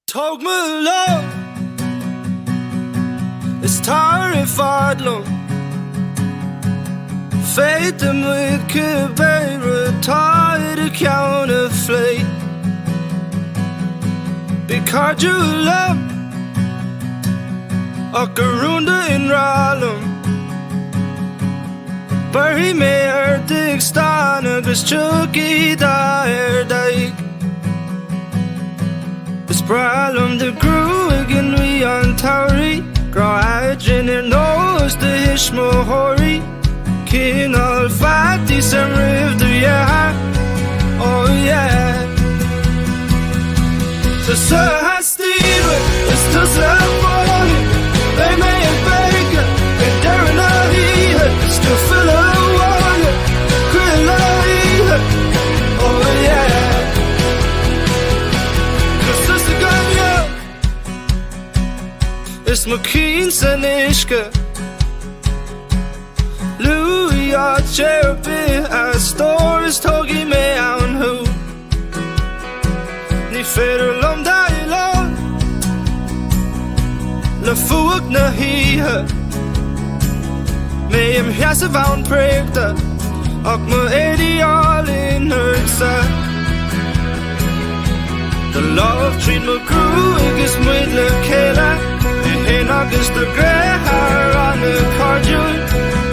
Tóg mo lámh is tar i bhfad liom. Féadfaidh muid cibé rud atá i do cheann a phlé. Bí cairdiúil liom ach go rúnda i ngrá liom. Beirfidh mé ort ag stánadh agus tiocfaidh dath ar d'aghaidh. Is breá liom do ghruaig i mí an tsamhraidh, grá eadrainn ar nós do thuismitheoirí, cineál faitíos orm roimh do dheartháir, oh yeah. Tusa a theastaíonn uaim, is tusa a bhfaighim, beidh mé ag béiceadh ag deireadh na hoíche, is tú filleadh abhaile, chuile oíche, oh yeah. Tusa gan leabh, is mo chinn san uisce, Luaigh áit ar bith a stór is tógfaidh mé ann thú. Ní féidir liom déileáil le fuacht na hoíche. Mé im sheasamh ann préachta ach mo éadaí álainn ortsa. Do lámh tríd mo ghruaig is muid le chéile, mé féin agus do dheartháir an-chairdiúil.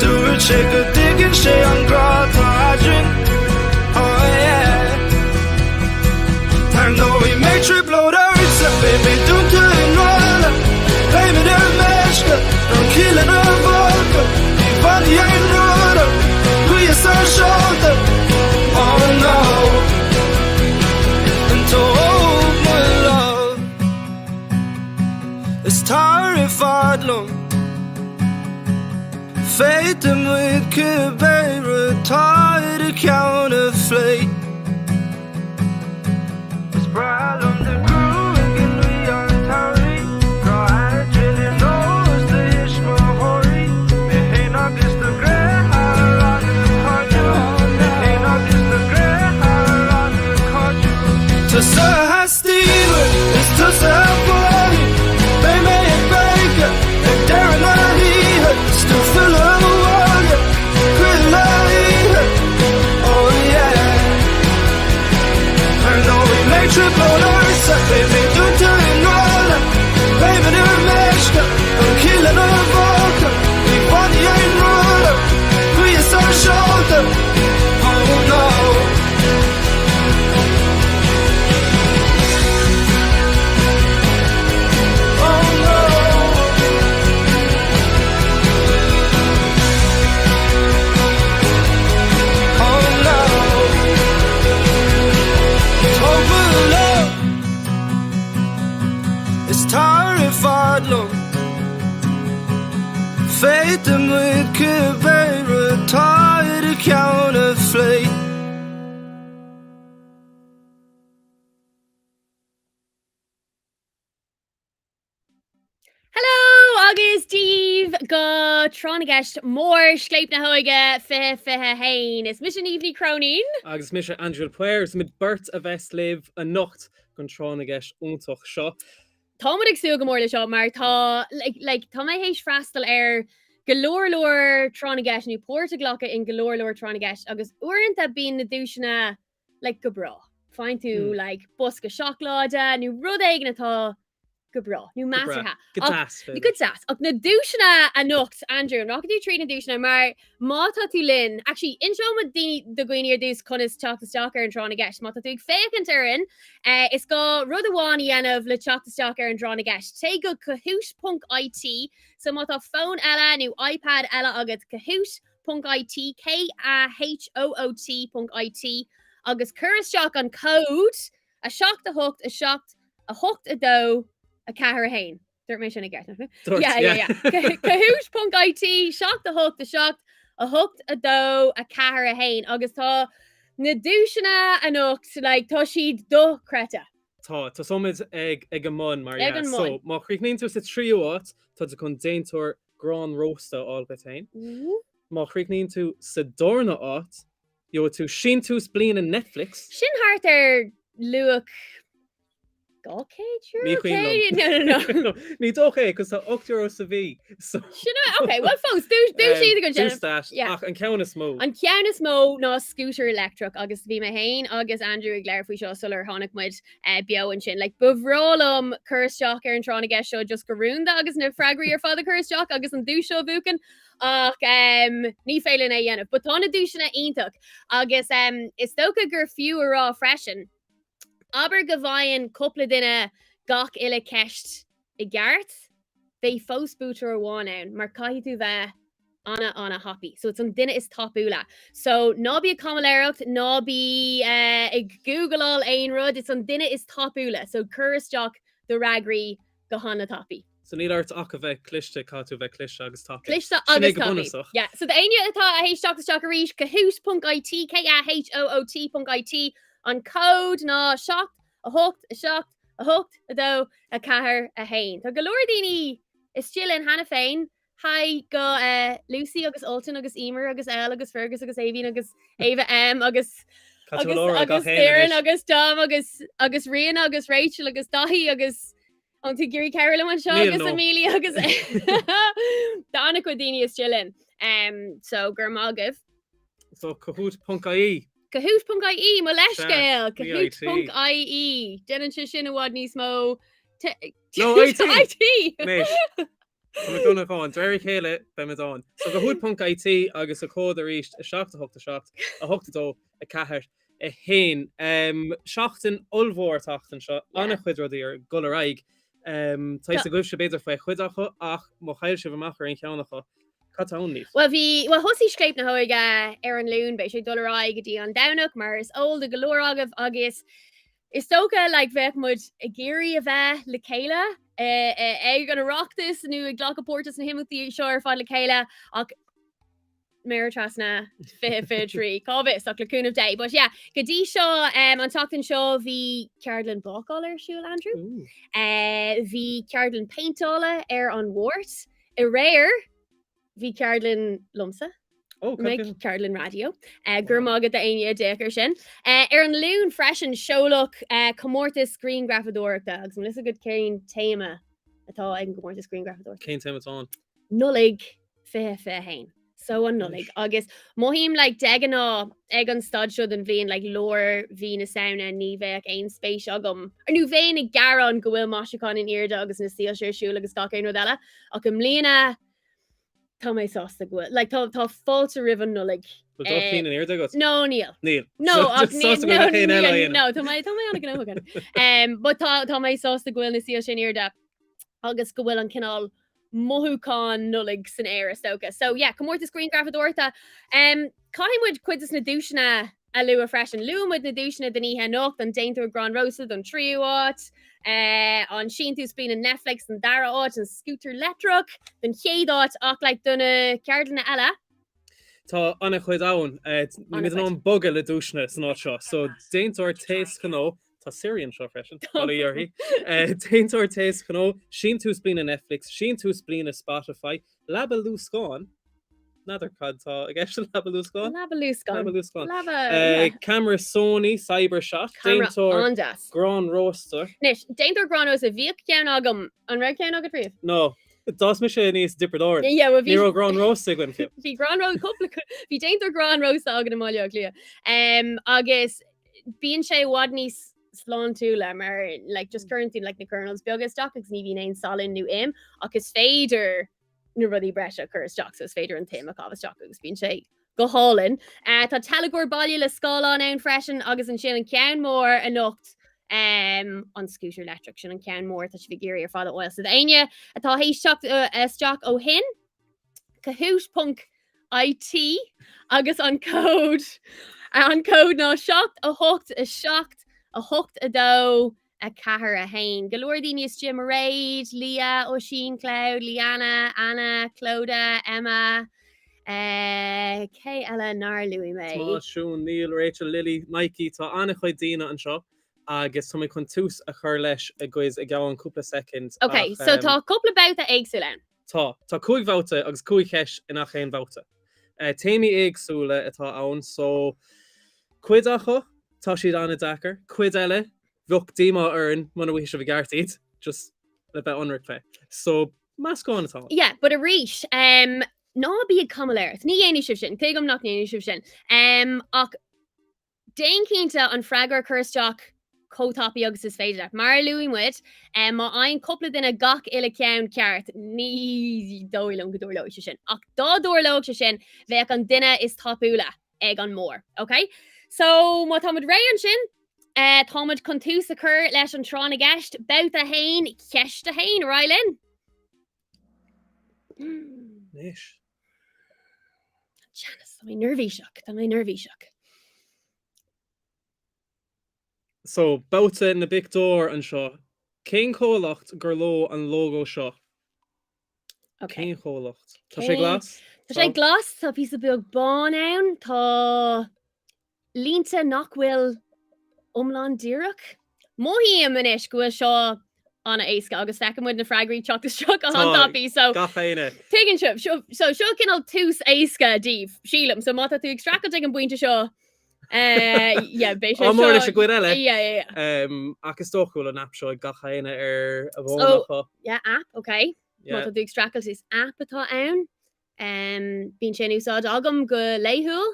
Dúirt sé go dtuigeann sé an grá atá eadrainn. Oh yeah. Tarraingeoidh mé trioblóid ortsa, beidh mé dúnta i ngrá leat, beidh mé ar meisce, gan ciall ina bhfocal, ní bhainfidh aon rud ort, gaoth ár seolta. Oh no. Tóg mo lámh is tar i bhfad liom. Féadfaidh muid cibé rud atá i do cheann a phlé. Is breá liom do ghruaig i mí an tsamhraidh, grá eadrainn ar nós do thuismitheoirí, mé féin agus do dheartháir an-chairdiúil, mé féin agus do dheartháir an-chairdiúil. Tusa a theastaíonn uaim, is tusa a bhfaighim, beidh mé ag béiceadh ag deireadh na hoíche, is tú filleadh abhaile chuile oíche, oh yeah. Tarraingeoidh mé trioblóid ortsa, beidh mé dúnta i ngrá leat, beidh mé ar meisce, gan ciall ina bhfocal, ní bhainfidh aon rud ort, gaoth ár seolta, oh no. Oh no. Oh no. Tóg mo lámh is tar i bhfad liom. Féadfaidh muid cibé rud atá i do cheann a phlé. Hello agus Dia daoibh go Tráth na gCeist mór Scléip na hÓige 2021. Is mise Niamh Ní Chróinín. Agus mise Andrew de Paor. Is muid beirt a bheas libh anocht don Tráth na gCeist iontach seo. Tá muid ag súil go mór le seo mar tá like, like, tá mé théis freastal ar go leor leor Tráth na gCeist nó páirt a ghlacadh in go leor leor Tráth na gCeist agus uaireanta bíonn na duaiseanna like, go breá. Faigheann tú mm. like, bosca seacláide nó rud éigin atá go breá nó measartha. Go deas. Go deas. Ach na duaiseanna anocht Andrew, an rachaidh tú trí na duaiseanna mar má tá tú linn, actually inseoidh muid do dhaoine ar dtús conas teacht isteach ar an Tráth na gCeist. Má tá tú ag féachaint orainn, eh, is gá rud amháin a dhéanamh le teacht isteach ar an Tráth na gCeist. Téigh go kahoot.it, so má tá fón eile nó iPad eile agat kahoot ponc IT, K-A-H-O-O-T ponc IT, agus cuir isteach an cód 7 8 7 8 2 4 1. Dúirt mé sin i gceart, nach raibh? Dúirt, Yeah, yeah, yeah. Kahoot ponc IT 7 8 7 8 2 4 1 agus tá na duaiseanna anocht, like, tá siad dochreidte. Tá, tosóimid ag ag an mbun mar Ag dhea. an So, mbun. má chríochnaíonn tú sa tríú háit, tá tú chun déantóir grán rósta a fháil duit féin. Má chríochnaíonn tú sa darna háit, gheobhaidh tú síntiús bliana Netflix. Sin thart ar luach. €200? Ní cuimhin liom. No, no, no. Ní dócha é, cos tá €8 sa mhí. So... Sin é, ok, well fós, duais duais iad go Dús that, Yeah. ach an ceann is mó. An ceann is mó ná scooter leictreach agus bhí mé féin agus Andrew ag labhairt faoi seo sular tháinig muid eh, beo ansin. Like, ba bhreá liom cur isteach ar an tráth na gceist seo just go rúnda agus na freagraí ar fad a chur isteach agus an duais seo a bhuachan ach um, ní féidir linn é a dhéanamh. But tá na duaiseanna iontach agus um, is dócha gur fiú a rá freisin Abair go bhfaigheann cúpla duine gach uile ceist i gceart, beidh fós buaiteoir amháin ann mar caithfidh tú bheith ana ana thapaidh. So it's an duine is tapúla. So ná bí ag caimiléireacht, ná bí ag googleáil aon rud, it's an duine is tapúla. So cuir isteach do fhreagraí go hana tapaidh. So níl ort ach a bheith cliste, caithfidh tú a bheith cliste agus tapaidh. Cliste agus tapaidh. Yeah. So d'éinne atá théis teacht isteach arís, kahoot.it, K-A-H-O-O-T.it, an cód ná 7, 8, 7, 8, 2, 4, 1. Tá go leor daoine istigh linn cheana féin. Hi go Lucy agus Ultan agus Emer agus Elle agus Fergus agus Aoibhinn agus Ava M agus agus agus Doireann agus Dom agus agus Ríona agus Rachel agus Daithí agus An tú ag iarraidh cabhrú liom anseo Níl, agus no. Amelia agus Tá an-chuid daoine istigh linn. Um, so go raibh maith agaibh. So kahoot.ie. Kahoot.ie mo leithscéal Sea, ní IT. Kahoot.ie Déanann sé sin i bhfad níos mó te- No, IT. IT. Anois. Tá mé dona fán, de réir a chéile beimid ann. So kahoot.it agus an cód arís 7 8 7 8 2 4 1. Seachtain ollmhór an tseachtain seo, an-chuid rudaí ag dul ar aghaidh. Tá fhios agaibhse b'fhéidir faoi chuid acu ach má chaill sibh amach ar aon cheann acu, cad tá ann Niamh? Bhuel bhí, bhuel thosaigh Scléip na hÓige ar an Luan, beidh sé ag dul ar aghaidh go dtí an Domhnach mar is eol do go leor agaibh agus is dócha like bheadh muid ag iarraidh a bheith le chéile ag an Oireachtas nó ag glacadh páirte sna himeachtaí seo ar fad le chéile ach Méara Trasna 2023 cá bhfios ach le cúnamh Dé. But yeah, go dtí seo um, an tseachtain seo bhí ceardlann bácála ar siúl Andrew. Uh, bhí ceardlann péinteála ar an Mháirt. Aréir bhí ceardlann liomsa. Oh, Mé ceardlann raidió. Uh, go raibh maith agat d'éinne a d'fhéach air sin. Uh, ar an Luan freisin seoladh uh, comórtas grianghrafadóireachta agus an bhfuil fhios agat cén téama atá ag an gcomórtas grianghrafadóireachta. Cén téama atá ann? Nollaig 2021. So an Nollaig agus mothaím like de ghnáth ag an staid seo den bhliain like lár mhí na Samhna ní bheadh aon spéis agam ar nó bheinn ag gearán go bhfuil maisiúcháin in airde agus na soilse ar siúl agus gach aon rud eile ach i mbliana tá mé sásta go bhfuil like tá tá fáilte roimh an Nollaig. Bhfuil do chinn in airde agat? No níl. Níl. No ach Just níl sásta go bhfuil no gach aon eile á níl dhéanamh. no tá mé tá mé an-ghnóthach. Um, but tá tá mé sásta go bhfuil na soilse in airde agus go bhfuil an cineál mothúchán Nollag san aer is dócha. So yeah, comórtas grianghrafadóireachta. Um, caithfidh muid cuid des na duaiseanna a lua freisin. Luaigh muid na duaiseanna don oíche anocht, an déantóir grán rósta don tríú háit, uh, an síntiús bliana Netflix don dara háit, an scútar leictreach don chéad háit ach like, do na ceardlanna eile. Tá an-chuid ann. Uh, Nílimid in ann bogadh le duaiseanna san áit seo. So déantóir taos cnó, Tá Siri anseo freisin, bail ó Dhia uirthi. Déantóir taos cnó, síntiús bliana Netflix, síntiús bliana Spotify, leaba luascáin, n'fheadar cad tá i gceist le leaba luascáin? Leaba luascáin. Leaba luascáin. Leaba, yeah. Ceamara Sony, Cyber-shot, Ceamara déantóir an-deas. grán rósta. Anois, déantóir grán rósta, bhíodh ceann agam, an raibh ceann agat riamh? No, d'fhás mise aníos i dTiobraid Árann. Yeah, well, bhí Ní raibh grán rósta againn fiú. Bhí grán rósta, cúpla, bhí déantóir grán rósta againn i mBaile Átha Cliath. Um, agus bíonn sé i bhfad níos sláintiúla mar like, just cuireann tú like, na kernels beaga isteach agus ní bhíonn aon salann nó im ach is féidir na rudaí breise a chur isteach so is féidir an t-im a chaitheamh isteach agus bíonn sé go hálainn. Uh, tá teilgeoir baile le scáileán ann freisin agus ansin an ceann mór anocht um, an scooter leictreach sin an ceann mór tá sibh ag iarraidh ar fad a fháil. So d'éinne atá théis teacht uh, isteach ó shin Kahoot.it agus an cód an cód ná 7 8 7 8 2 4 1. Go leor daoine istigh Mairéad, Leah, Oisín, Cloud, Liana, Anna, Clodagh, Emma, eh, cé eile nár luaigh mé? Tomás, Siún, Neil, Rachel, Lily, Mikey, tá an-chuid daoine anseo agus tá mé chun tús a chur leis an gquiz i gceann cúpla soicind. Ok, so tá cúpla babhta éagsúil ann. Tá. Tá 5 bhabhta agus 5 cheist i ngach aon bhabhta. Téamaí éagsúla atá ann so cuid acu tá siad an-deacair, cuid eile. Bheadh díomá orainn muna bhfaighidh sibh i gceart iad, just le bheith ionraic fé. So, meascán atá ann. Yeah, but arís, um, ná bí ag caimiléireacht. Ní dhéanfaidh sibh sin. Tuigim nach ndéanfaidh sibh sin. Um, ach déan cinnte an freagra a chur isteach chomh tapaidh agus is féidir leat. Mar a luaigh muid, um, má fhaigheann cúpla duine gach uile ceann ceart, ní dóigh liom go dtarlóidh sé sin. Ach dá dtarlódh sé sin, bheadh an duine is tapúla ag an mbarr. Ok? So má táimid réidh ansin, eh, táimid chun tús a chur leis an tráth na gceist, babhta 1, ceist 1, ar aghaidh linn. Anois. Janice, tá mé neirbhíseach, tá mé neirbhíseach. So, babhta na bpictiúr anseo. Cén comhlacht gur leo an lógó seo? Okay. Cén chomhlacht? Tá sé glas? Tá sé glas, tá píosa beag bán ann, tá línte nach bhfuil iomlán díreach. Mothaím anois go bhfuil seo an-éasca agus feicim muid na freagraí teacht isteach go han-tapaidh so gach éinne. Tuigeann sibh, seo so seo cineál tús éasca daoibh, sílim. So má tá tú ag streachailt ag an bpointe seo, eh, yeah, beidh sé Ádh mór leis an gcuid eile. Yeah, yeah, yeah. Um, ach is dócha go bhfuil an app seo ag gach éinne ar a bhfón acu. Yeah, app, okay. Má tá tú ag streachailt is app atá ann. Um, bíonn sé in úsáid agam go laethúil.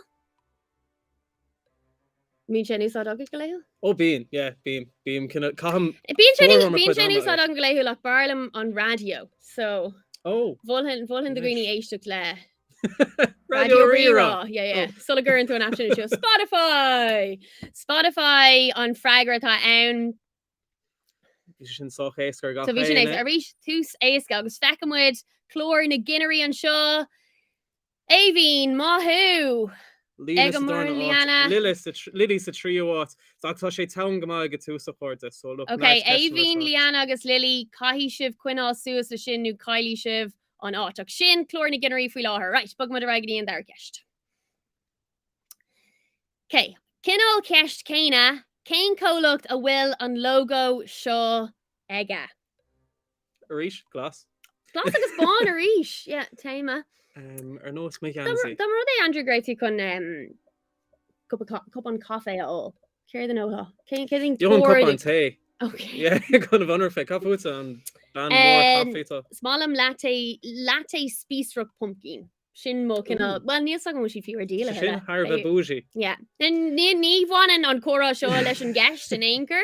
Bíonn sé in úsáid agat go laethúil? Ó bíonn, yeah, bím, bím cineál, caithim Bíonn sé in- bíonn sé in úsáid agam go laethúil ach b'fhearr liom an raidió, so Oh. mholfainn mholfainn do dhaoine éisteacht le Raidió Rí-Rá! Yeah, yeah. Oh. Sula gcuireann tú an app sin anseo. Spotify! Spotify an freagra atá ann. Bhí sé sin sách éasca ar gach So bhí sin éasca. Arís tús éasca agus feicfidh muid clár na gcinnirí anseo. Aoibhinn, maith thú! Ag an mbarr, Liana. Lily sa tríú háit. Ach tá sé teann go maith ag an tús a chairde. So look, Ok, Aoibhinn, Liana agus Lily, caithfidh sibh coinneáil suas le sin nó caillfidh sibh an áit. Ach sin clár na gcinnirí faoi láthair. Right, bogfaimid ar aghaidh go dtí an dara ceist. Ok, cineál ceist céanna, cén comhlacht a bhfuil an lógó seo aige? Arís, glas. Glas agus bán arís, yeah, téama. Um, ar nós mo gheansaí. Dá mba rud é Andrew go raibh tú chun um, cupán caife a ól. Céard a ólfá? Cén cén Gheobhainn cupán tae. Okay. Yeah, chun a bheith ionraic fé. Cad fútsa an bean mhór caife tú? Is maith liom latte, latte spíosrach pumpkin. Sin mo cineál, bhuel níl 's agam an bhfuil siad fiú ar díol a Sin thuilleadh. thar a bheith bougie. Yeah. Ní ní bhaineann an comhrá seo leis an gceist in aon chor.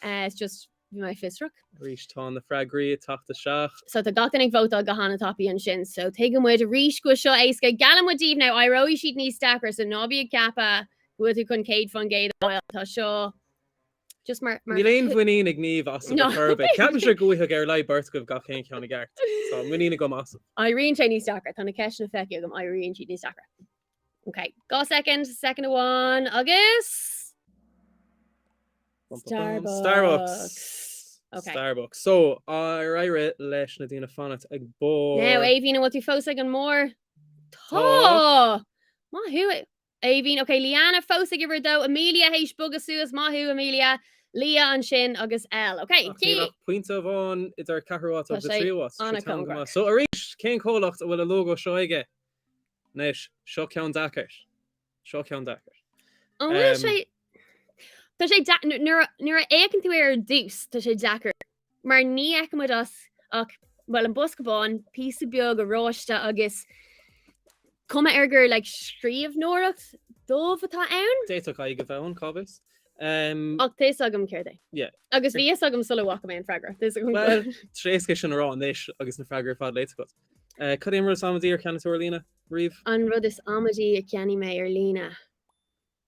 Uh, it's just bhí mé fiosrach. Arís tá na freagraí ag teacht isteach. So tá gach duine ag vótáil go han-tapaidh ansin. So tuigeann muid arís go bhfuil seo éasca. Geallaim muid daoibh now éireoidh siad níos deacra so ná bí ag ceapadh go bhfuil tú chun 100% a fháil. Tá seo Just mar, mar Níl aon mhuinín ag Niamh asaibh No. ar chor ar bith. Ceapaimse go bhfaighidh ar a laghad beirt agaibh gach aon cheann i gceart. Tá muinín agam asaibh. Éiríonn sé níos deacra. Tá na ceisteanna feicthe agam, éiríonn siad níos deacra. Ok, 2 soicind, soicind amháin agus Starbucks. Starbucks. Ok. Starbucks. So, ar éirigh leis na daoine fanacht ag barr? Now, Aoibhinn, an bhfuil tú fós ag an mbarr? Tá. Tá! Maith thú, Aoibhinn, Ok, Liana fós ag uimhir a dó, Amelia théis bogadh suas, maith thú Amelia, Leah ansin agus Elle. Ok, Ach níl ach pointe amháin idir ceathrú áit Tá agus sé tríú áit. Tá sé an-cóngarach. So arís, cén comhlacht a bhfuil an lógó seo aige? Anois, seo ceann deacair. Seo ceann deacair. An bhfuil sé Tá sé nuair a fhéachann tú air ar dtús, tá sé deacair. Mar ní fheicimid as ach, bhuel, an bosca bán, píosa beag oráiste agus cuma air gur like scríbhneoireacht dubh atá ann. D'fhéadfadh aghaidh a bheith ann, cá bhfios. Um, Ach tá fhios agam céard é. Yeah. Agus bhí fhios agam sula bhfaca mé an freagra. Tá fhios agam. Well, tá sé éasca sin a rá anois agus na freagraí ar fad léite agat. Uh, cad é an rud is amaidí ar cheannaigh tú ar líne riamh? An rud is amaidí a cheannaigh mé ar líne.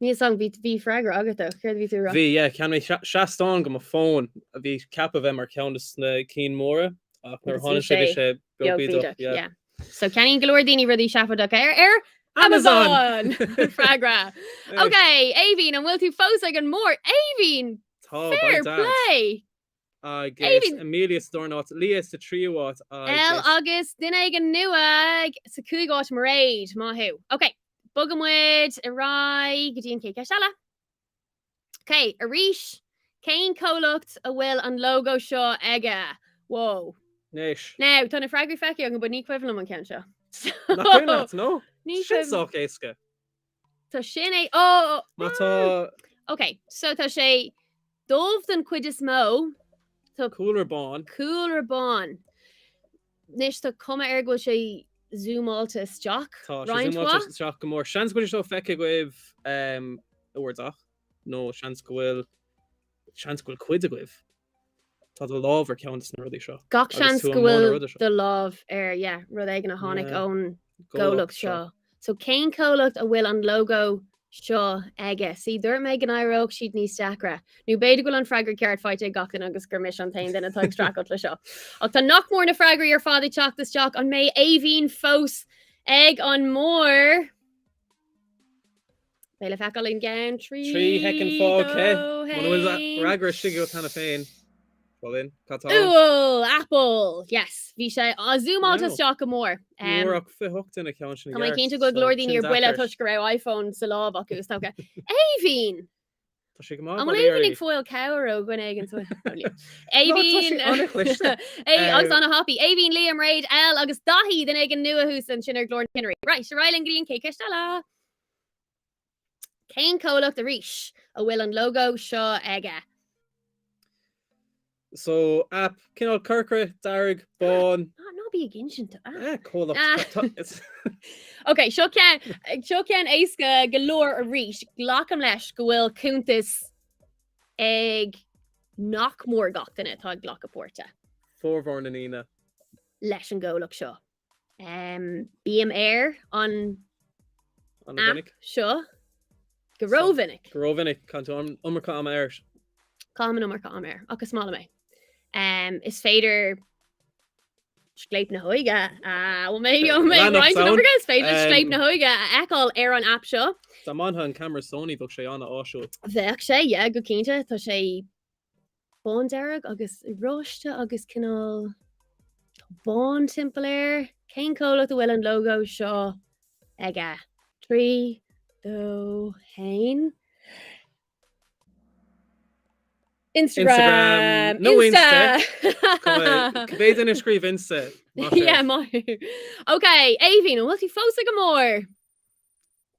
Níl 's agam, bhí, bhí freagra agat though, céard a bhí tú a rá? Bhí, yeah, cheannaigh mé seastán do mo fón a bhí ceaptha a bheith mar ceann de na cinn móra ach nuair a tháinig sé bhí sé beag bídeach, yeah. yeah. So ceannaíonn go leor daoine rudaí seafóideacha ar ar Amazon! Freagra. Ok, Aoibhinn, an bhfuil tú fós ag an mbarr? Aoibhinn! Tá, Fair by dad. play! Agus Amelia sa darna háit, Leah sa tríú háit agus. Elle agus duine éigin nua sa cúigiú háit, Mairéad, maith thú. Ok, bogfaidh muid ar aghaidh go dtí an chéad cheist eile. Ok, arís, cén comhlacht a bhfuil an lógó seo aige? Whoa. Anois. Now, tá na freagraí feicthe agam, but ní cuimhin liom an ceann seo. Nach cuimhin leat, no? Ní Sin cuimhin. sách éasca. Tá sin é, oh! Má tá. Ok, so tá sé. Dubh den chuid is mó. Tá cúlra bán. Cúlra bán. Anois tá cuma air go bhfuil sé zúmáilte isteach. Tá sé zúmáilte isteach go mór. Seans go bhfuil sé seo feicthe agaibh i bhur dteach nó seans go bhfuil seans go bhfuil cuid agaibh. Tá do lámh ar ceann de na rudaí seo. Gach seans go bhfuil do lámh ar yeah, rud éigin a tháinig ón gcomhlacht seo. So cén comhlacht a bhfuil an logo seo aige? See, dúirt mé go n-éireodh siad níos deacra. Nó b'fhéidir go bhfuil an freagra ceart faighte ag gach duine agus gur mise an t-aon duine atá ag streachailt le seo. Ach tá nach mór na freagraí ar fad ag teacht isteach. An mbeidh Aoibhinn fós ag an mbarr? Beidh le feiceáil i gceann 3 3 shoicind fágtha. Muna bhfuil freagra istigh agat cheana féin. Dul in. Cad tá ann? Úll! Apple! Yes! Bhí sé á zúmáilte isteach go mór. Ní bhfuair ach 28 duine ceann sin i Tá mé gceart. cinnte go bhfuil go leor daoine Sin ar buile deacair. toisc go raibh iPhone sa lámh acu is dócha. Aoibhinn! Tá sé go maith An bhfuil Aoibhinn ag fáil cabhair ó dhuine éigin? Aoibhinn! An-chliste. Agus ana-thapaidh. Aoibhinn, Liam, Mairéad, Elle agus Daithí, duine éigin nua thuas ansin ar Ghlór na gCinnirí. Right, ar aghaidh linn go dtí an chéad cheist eile. Cén comhlacht arís a bhfuil an lógó seo aige? So, app, cineál corcra, dearg, bán. Ná, ná bí ag insint. Ah. Eh, comhlacht. Ah. Tá- it's- Ok, seo ceann, seo ceann éasca go leor arís. Glacaim leis go bhfuil cuntas ag nach mór gach duine atá ag glacadh páirte Formhór na ndaoine. leis an gcomhlacht seo. Um, bím ar an An app mhinic. seo go rómhinic. Go rómhinic, caitheann tú an iomarca ama air. Caithim an iomarca ama air, ach is maith liom é. Um, is féidir Scléip na hÓige a bhfuil mé bhfuil mé ag Leanach roinnt an ann. iomarca, is féidir Um, Scléip na hÓige a fheiceáil ar an app seo. Dá mbainfeá an ceamara Sony bheadh sé an-áisiúil. Bheadh sé, yeah, go cinnte, tá sé bándearg agus oráiste agus cineál bán timpeall air. Cén comhlacht a bhfuil an lógó seo aige? 3, 2, 1. Instagram! Instagram! No Insta! Cibé duine a scríobh Insta. Maith sibh. Yeah, maith. Ok, Aoibhinn, an bhfuil tú fós ag an mbarr?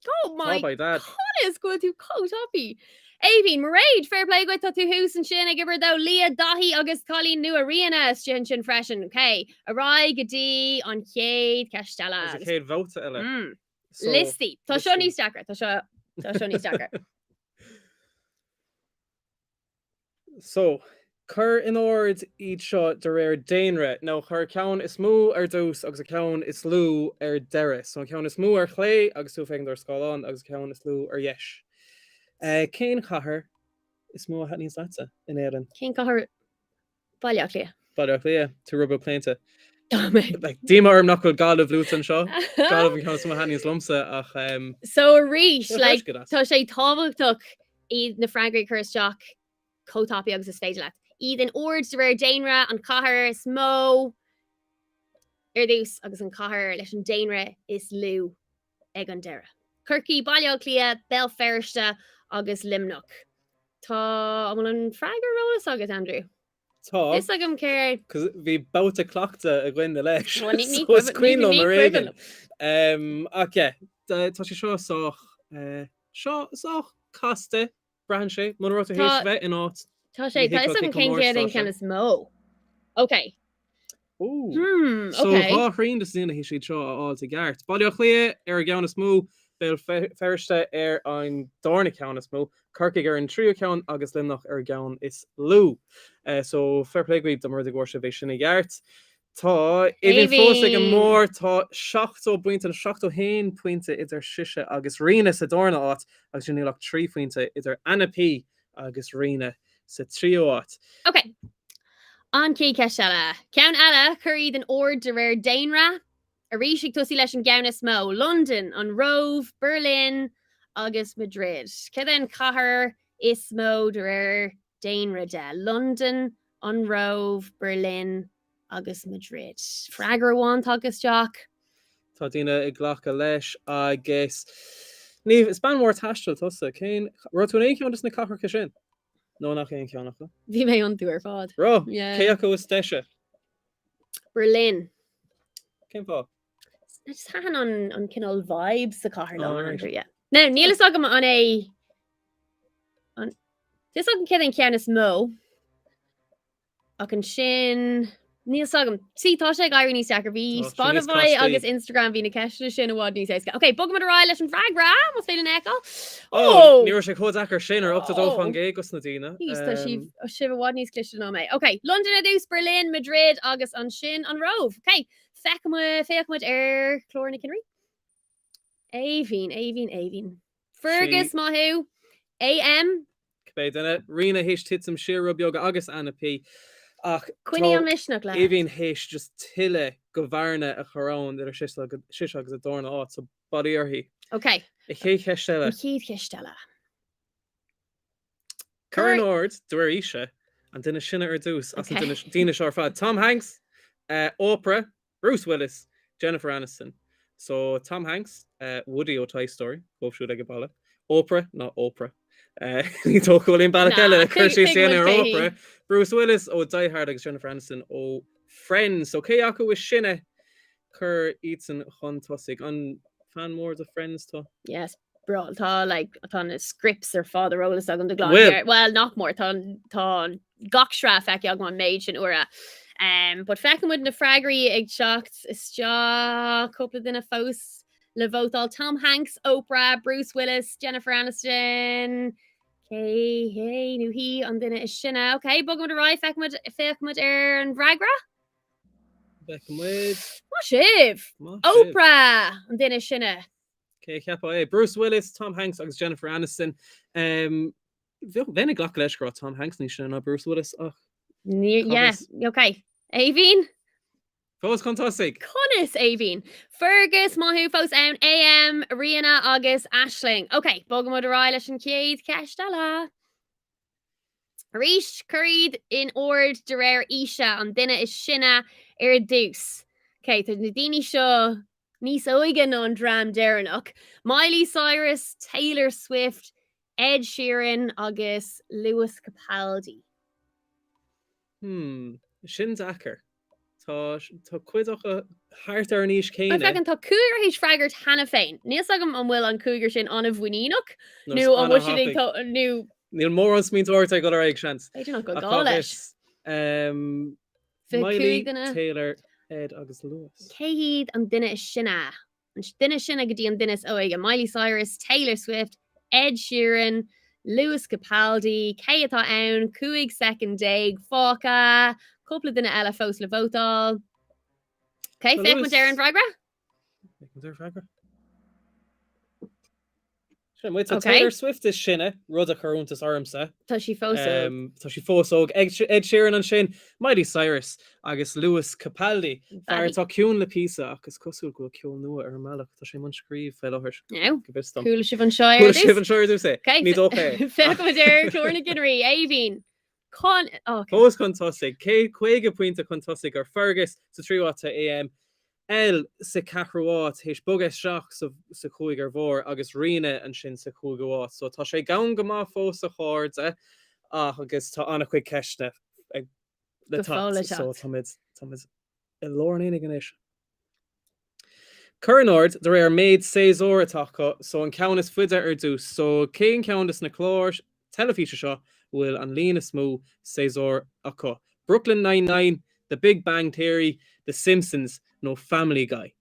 Oh my Tá by dad. Conas go bhfuil tú chomh tapaidh? Aoibhinn, Mairéad, fair play duit, tá tú thuas ansin ag uimhir a dó, Leah, Daithí agus cailín nua Ríona istigh ansin freisin. Ok, ar aghaidh go dtí an chéad cheist eile. Agus an chéad bhabhta eile. Mm. So, Liostaí. Tá seo liostaí. níos deacra, tá seo tá seo níos deacra. So, cuir in ord iad seo de réir daonra, nó cuir ceann is mó ar dtús agus an ceann is lú ar deireadh. So, an ceann is mó ar chlé agus tú ag féachaint ar scáileán agus an ceann is lú ar dheis. Cén chathair is mó a thaitníonns leatsa in Éirinn? Cén cathair? Baile Átha Cliath. Baile Átha Cliath, tú rud beag claonta. Tá mé. Like, díomá orm nach bhfuil Gaillimh luaite anseo. Gaillimh an ceann is mó a thaitníonns liomsa ach um, So arís, Tá like, good as. tá sé tábhachtach iad na freagraí a chur isteach chomh tapaidh agus is féidir leat. Iad in ord de réir daonra, an chathair is mó ar dtús agus an chathair leis an daonra is lú ag an deireadh. Corcaigh, Baile Átha Cliath, Béal Feirste agus Luimneach. Tá, an bhfuil an freagra ar eolas agat, Andrew? Tá. Fios agam céard. Cos bhí babhta cleachta againn leis. Well, ní- ní So is cuimhin- cuimhin ní- liom ní ar cuimhin éigean. Um, ach yeah, tá sé seo sách, eh, seo sách casta, braitheann sé, muna raibh tú théis Tá- bheith in áit. Tá sé, Ní tá fhios thuigfeá agam cé cén chomh mór chéad is an tá ceann sé. is mó. Ok. Ooh. Hmm, So ok. dhá thrian de na daoine théis iad seo a fháilt i gceart. Baile Átha Cliath ar an gceann is mó, Béal Feirste ar an darna ceann is mó, Corcaigh ar an tríú ceann agus Luimneach ar an gceann is lú. So fair play dhaoibh dá mba rud é go bhfuair sibh é sin i gceart. Tá Aoibhinn fós ag an mbarr, tá 70 bpointe nó 71 pointe idir sise agus Ríona sa darna áit agus níl ach 3 phointe idir Anna P agus Ríona sa tríú háit. Ok. An chéad cheist eile. Ceann eile, cuir iad in ord de réir daonra. Arís ag tosaí leis an gceann is mó, Londain, an Róimh, Berlin agus Madrid. Cad é an chathair is mó de réir daonra de? Londain, an Róimh, Berlin agus Madrid. Freagra amháin tagtha isteach. Tá daoine ag glacadh leis agus Niamh, is bean mhór taistil tusa. Cén, raibh tú in aon cheann de na cathracha sin? Nó nach aon cheann acu? Bhí mé iontu ar fad. Raibh? Yeah. Cé acu is deise? Berlin. Cén fáth? Just thaitin an, an cineál vibe sa chathair liom, Alright. Andrew, yeah. Now, níl fhios agam an é an. Tá 'fhios agam céard é an ceann is mó. Ach ansin, níl 'fhios agam. See, tá sé ag éirí níos deacra. Bhí Tá sé níos Spotify castaí. agus Instagram, bhí na ceisteanna sin i bhfad níos éasca. Ok, bogfaimid ar aghaidh leis an bhfreagra, más féidir linn é a fheiceáil. Ó, Ó! ní raibh sé chomh deacair sin ar 82 faoin gcéad dos na daoine. Jeez, tá sibh, sibh i bhfad níos cliste ná mé. Ok, Londain ar dtús, Berlin, Madrid agus ansin an Róimh. Ok, feicfimid, féachfaimid ar chlár na gcinnirí. Aoibhinn, Aoibhinn, Aoibhinn. Fergus, maith thú. AM. Cibé duine. Ríona théis titim siar rud beag agus Anna P. Ach Coinnigh an misneach leat. Aoibhinn théis just tuilleadh go bhearna a chur ann idir sise agus an darna áit, so bail ó Dhia uirthi. Ok. An chéad cheist eile. An chéad cheist eile. Cuir in ord, de réir aoise, an duine is sine ar dtús as na daoine seo ar fad. Tom Hanks, Oprah, Bruce Willis, Jennifer Aniston. So, Tom Hanks, Woody ó Toy Story, dóibh siúd ag an baile. Oprah, ná Oprah. Ní dócha go bhfuil aon bealach eile le cur síos a dhéanamh ar Oprah. Bruce Willis ó Die Hard agus Jennifer Aniston ó Friends. So cé acu is sine? Cuir iadsan chun tosaigh. An fan mór de Friends tú? Yes. Bro, tá like, tá na scripts ar fad ar eolas agam de glan. Bhfuil? Well, nach mór, tá, tá gach sraith feicthe agam an méid sin uaire. Um, but feicfidh muid na freagraí ag teacht isteach cúpla duine fós le vótáil. Tom Hanks, Oprah, Bruce Willis, Jennifer Aniston, cé hé nó hí an duine is sine. Ok, bogfaimid ar aghaidh, feicfidh muid, féachfaidh muid ar an bhfreagra. Feicfidh muid. Maith sibh! Maith sibh. Oprah an duine is sine. Cé a cheapfadh é? Bruce Willis, Tom Hanks agus Jennifer Aniston. Um, bheinn ag glacadh leis go raibh Tom Hanks níos sine ná Bruce Willis ach Ní, yeah, ok. Aoibhinn? Fós chun tosaigh. Conas, Aoibhinn? Fergus, maith thú fós ann, AM, Ríona agus Aisling. Ok, bogfaimid ar aghaidh leis an chéad cheist eile. Arís, cuir iad in ord de réir aoise, an duine is sine ar dtús. Ok, tá na daoine seo níos óige ná an dream deireanach, Miley Cyrus, Taylor Swift, Ed Sheeran agus Lewis Capaldi. Hmm, sin deacair. Tá tá cuid acu thart ar an aois céanna. Feicim tá cúigear théis freagairt cheana féin. Níl 'fhios agam an bhfuil an cúigear sin an-mhuiníneach nó an bhfuil siad ag nó. Níl mórán smaointeoireachta ag dul ar aghaidh, seans. B'fhéidir nach bhfuil gá leis. Miley, Taylor, Ed agus Lewis. Cé hiad an duine is sine? An duine is sine go dtí an duine is óige, Miley Cyrus, Taylor Swift, Ed Sheeran, Lewis Capaldi, cé atá ann? 15 soicind fágtha, cúpla duine eile fós le vótáil. Ok, féach muid ar an bhfreagra. Féach muid ar an bhfreagra. Sin muid. Tá Taylor Swift is sine, rud a chuir iontas ormsa. Tá sí fós óg. Tá sí fós óg. Ed Sheeran ansin, Miley Cyrus agus Lewis Capaldi. Fear atá ciúin le píosa ach is cosúil go bhfuil ceol nua ar an mbealach. Tá sé i mbun scríobh fé láthair. Now, Go bhfios dom. Chuala sibh anseo ar dtús. Chuala sibh anseo ar dtús é. Ní dócha é. Féachfaimid ar chlár na gcinnirí. Aoibhinn. Chun, oh, okay. Fós chun tosaigh. 150 pointe chun tosaigh ar Fergus sa tríú háit tá AM. L sa cheathrú háit, théis bogadh isteach sa chúig ar bharr agus Ríona ansin sa chúigiú háit. So tá sé gann go maith fós a chairde ach agus tá an-chuid ceisteanna ag le Go fóill le teacht. So teacht. táimid táimid i lár an aonaigh anois. Cuir in ord de réir méid séasúr atá acu, so an ceann is faide ar dtús. So cén ceann de na cláir teilifíse seo a bhfuil an líon is mó séasúr acu? Brooklyn Nine-Nine, The Big Bang Theory, The Simpsons nó Family Guy?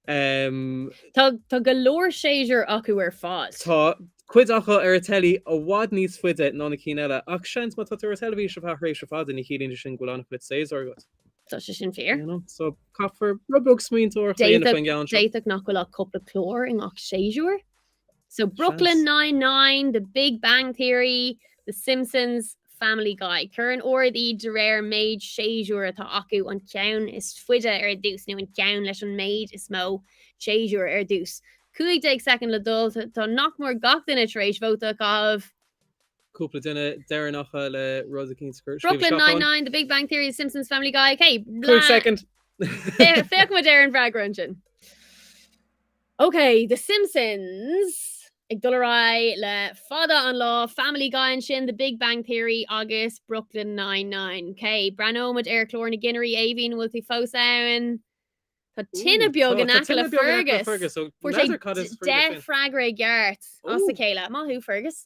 Tá tá go leor séasúr acu ar fad. Tá cuid acu ar an teilí i bhfad níos faide ná na cinn eile, ach seans má tá tú ar an teilifís ar feadh thréimhse fada ní chiallaíonn sé sin go bhfuil an-chuid séasúr agat. Tá sé sin fíor. You know? So caithfear rud beag smaointeoireachta a dhéanamh faoin gceann seo. D'fhéadfadh nach bhfuil ach cúpla clár i ngach séasúr. So Brooklyn Nine-Nine, The Big Bang Theory, The Simpsons, Family Guy. Cuir in ord iad de réir méid séasúr atá acu, an ceann is faide ar dtús nó an ceann leis an méid is mó séasúr ar dtús. 15 soicind le dul, tá nach mór gach duine tar éis vóta a chaitheamh. Cúpla duine deireanacha le rud eicínt a chur Brooklyn Nine-Nine, The Big Bang Theory, The Simpsons, Family Guy. Ok, 5 soicind. Féach muid ar an bhfreagra ansin. Ok, The Simpsons ag dul ar aghaidh le fada an lá, Family Guy ansin, The Big Bang Theory agus Brooklyn Nine-Nine. Ok, breathnóimid ar chlár na gcinnirí. Aoibhinn, bhfuil tú fós ann? Tá tine beag in aice le Fergus. Fuair sé 10 freagra i gceart as a chéile. Maith thú, Fergus.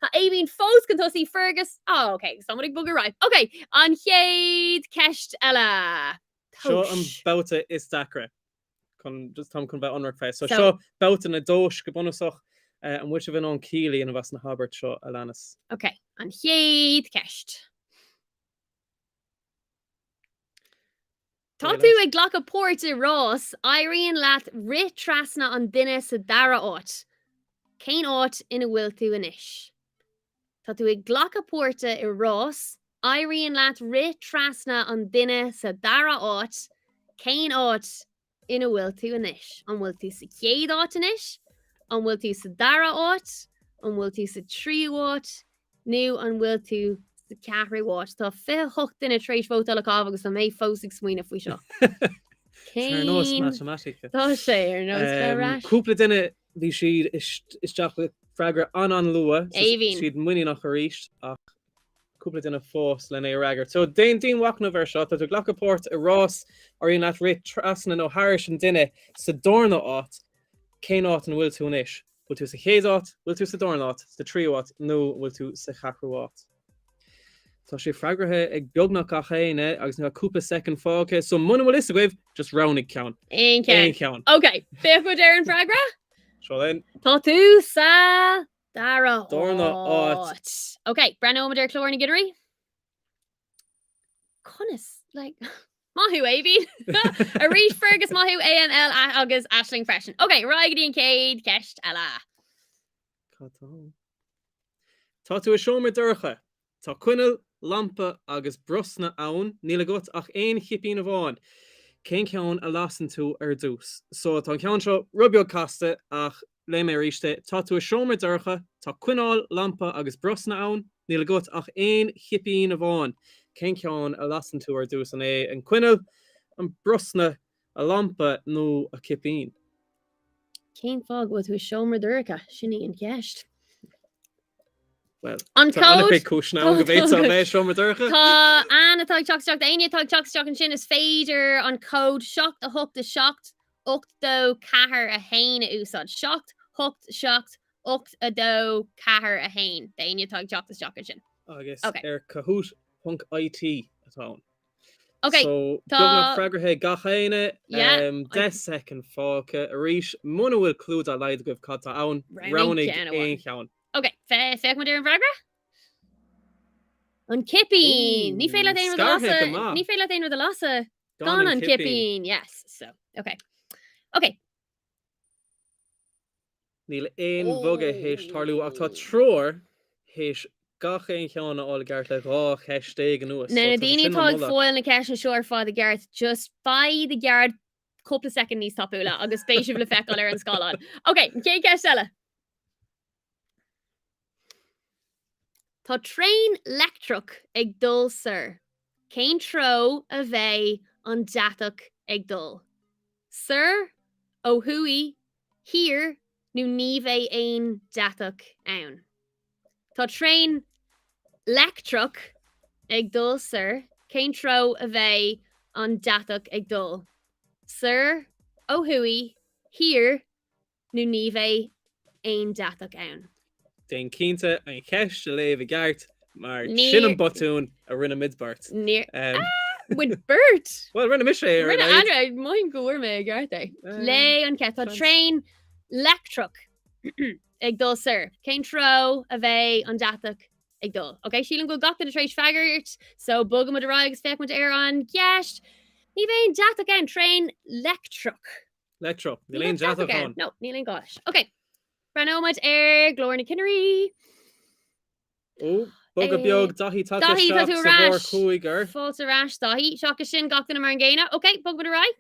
Tá Aoibhinn fós chun tosaigh Fergus. Oh, ok, tá muid ag bogadh ar aghaidh. Ok, an chéad ceist eile. Seo an babhta is deacra. Chun, just táim chun bheith ionraic fé. So seo babhta na dtomhas go bunúsach. An bhfuil sibh in ann ciall a dhéanamh as na habairt seo a leanas? Ok, an chéad ceist. Tá tú ag glacadh páirt i rás, éiríonn leat rith trasna an duine sa dara háit. Cén áit ina bhfuil tú anois? Tá tú ag glacadh páirte i rás, éiríonn leat rith trasna an duine sa dara háit. Cén áit ina bhfuil tú anois? An bhfuil tú sa chéad áit anois? An bhfuil tú sa dara háit? An bhfuil tú sa tríú háit? Nó an bhfuil tú sa cheathrú háit? Tá 28 duine tar éis vótáil a caitheamh agus tá mé fós ag smaoineamh faoi seo. Cén... Ar nós matamaitice. Tá sé ar nós bheith ar ais. Cúpla duine bhí siad isteach le freagra an-an-luath. Aoibhinn. Siad muiníneach arís ach cúpla duine fós lena é a fhreagairt. So déan dianmhachnamh ar seo, tá tú ag glacadh páirt i rás, éiríonn leat rith trasna nó thairis an duine sa darna áit, cén áit ina bhfuil tú anois? Bhfuil tú sa chéad áit, bhfuil tú sa darna áit, sa tríú áit nó bhfuil tú sa cheathrú áit? Tá sé freagraithe ag beagnach gach éinne agus níl ach cúpla soicind fágtha, so muna bhfuil fhios agaibh, just roghnaigh ceann. Aon cheann. Aon cheann. Ok, féach muid ar an bhfreagra. Seo linn. Tá tú sa dara Darna áit. áit. Ok, breathnóimid ar chlár na gcinnirí. Conas, like, maith thú, Aoibhinn! Arís, Fergus, maith thú, AML agus Aisling freisin. Ok, ar aghaidh go dtí an chéad cheist eile. Cad tá ann? Tá tú i seomra dorcha. Tá coinneal, lampa agus brosna ann. Níl agat ach aon chipín amháin. Cén ceann a lasann tú ar dtús? So tá an ceann seo rud beag casta ach Léifidh mé arís é. Tá tú i seomra dorcha, tá coinneal, lampa agus brosna ann, níl agat ach aon chipín amháin. Cén ceann a lasann tú ar dtús? An é an coinneal, an brosna, a lampa nó a cipín? Cén fáth go bhfuil tú i seomra dorcha? Sin í an cheist. Well, An tá cód? an-chuid cúiseanna ann go bhféadfá a bheith i seomra dorcha. Tá Anne atá ag teacht isteach, éinne atá ag teacht isteach ansin, is féidir an cód 7 8 7 8 2 4 1 a úsáid. 7 8 7 8 2 4 1 d'éinne atá ag teacht isteach ansin. Agus Ok. ar kahoot.it atá ann. Ok, So, tá- beagnach freagraithe ag gach éinne. Yeah, Um, 10 soicind fágtha arís. Muna bhfuil clue dá laghad agaibh cad tá ann, Roghnaigh roghnaigh ceann amháin. aon cheann. Ok, féach muid ar an bhfreagra. An cipín! Ní féidir leat aon rud a Scartha go lasadh. maith. Ní féidir leat aon rud a lasadh. Gan an cipín, yes. So, ok. Ok. Níl aon bhogadh théis tarlú ach tá triúr théis gach aon cheann a fháil i gceart le 12 cheist anuas. Na daoine atá ag fáil na ceisteanna seo ar fad i gceart, just faigh i gceart cúpla soicind níos tapúla agus beidh sibh le feiceáil ar an scáileán. Ok, chéad cheist eile. Tá traein leictreach ag dul soir. Cén treo a bheidh an deatach ag dul? Soir, ó thuaidh, thiar nó ní bheidh aon deatach ann? Tá traein leictreach ag dul soir. Cén treo a bheidh an deatach ag dul? Soir, ó thuaidh, thiar nó ní bheidh aon deatach ann. Déan cinnte an cheist a léamh i gceart mar sin an botún a rinne muid beirt. Níor ah, muid beirt? Bhuel, rinne mise é ar Rinne Andrew, mothaím go bhfuair mé i gceart é. Léigh an cheist. Tá traein leictreach ag dul soir. Cén treo a bheidh an deatach ag dul? Ok, sílim go bhfuil gach duine tar éis freagairt, so bogfaimid ar aghaidh agus féachfaimid ar an gceist. Ní bheidh aon deatach ann, traein leictreach. Leictreach. Níl aon deatach ann. No, níl aon gá leis. Ok. Breathnóimid ar chlár na gcinnirí. Ó, bogadh beag, Daithí tagtha Daithí, tá isteach tú sa ar bharr ais. cúigear. Fáilte ar ais, Daithí. Seachas sin, gach duine mar an gcéanna. Ok, bogfaimid ar aghaidh.